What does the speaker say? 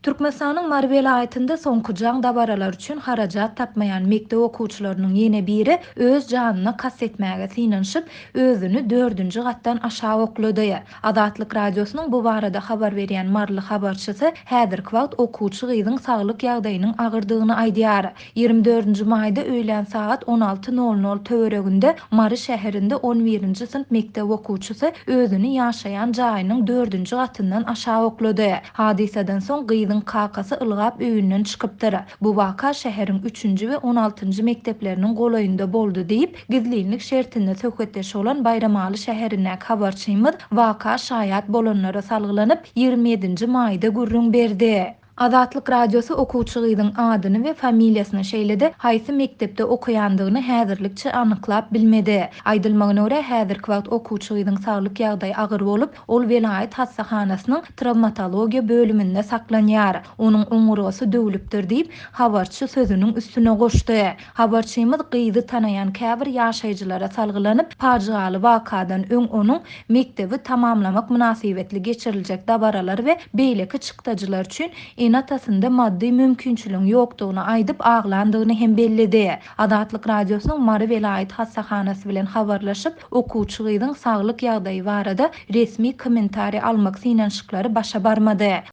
Türkmenistanyň Mary welaýatynda soňky jaň dabaralary üçin harajat tapmaýan mekdep okuwçylarynyň ýene biri öz janyna kast etmäge synanyşyp, özüni dördünji gatdan aşak oklady. Azatlyk Radiosynyň bu barada habar berýän maryly habarçysy häzirki wagt okuwçy gyzyň saglyk ýagdaýynyň agyrdygyny aýdýar. 24-nji maýda öýlän sagat 16 nol nol töwereginde Mary şäherinde on birinji synp mekdep okuwçysy özüni ýaşaýan jaýynyň dördünji gatyndan aşak oklady. Hadysadan soň gyzyň kakasy ylgap öýünden çykypdyr. Bu waka şäheriň üçünji we on altynjy mekdepleriniň golaýynda boldy diýip, gizlinlik şertinde söhbetdeş bolan Baýramaly şäherindäki habarçymyz waka şaýat bolanlara salgylanyp, 27-nji maýda gürrüň berdi. Azatlyk Radiosy okuwçy gyzyň adyny we familiýasyny, şeýle-de haýsy mekdepde okaýandygyny häzirlikçe anyklap bilmedi. Aýdylmagyna görä, häzirki wagt okuwçy gyzyň saglyk ýagdaýy agyr bolup, ol welaýat hassahanasynyň trawmatologiýa bölüminde saklanýar. Onuň oňurgasy döwlüpdir diýip, habarçy sözüniň üstüne goşdy. Habarçymyz gyzy tanaýan käbir ýaşaýjylara salgylanyp, pajygaly wakadan öň onuň mekdebi tamamlamak mynasybetli geçiriljek dabaralar we beýleki çykdajylar üçin ene-atasynda maddy mümkinçiligiň ýokdugyny aýdyp aglandygyny hem belledi. Azatlyk Radiosynyň Mary welaýat hassahanasy bilen habarlaşyp, okuwçy gyzyň saglyk ýagdaýy barada resmi kommentariý almak synanyşyklary başa barmady.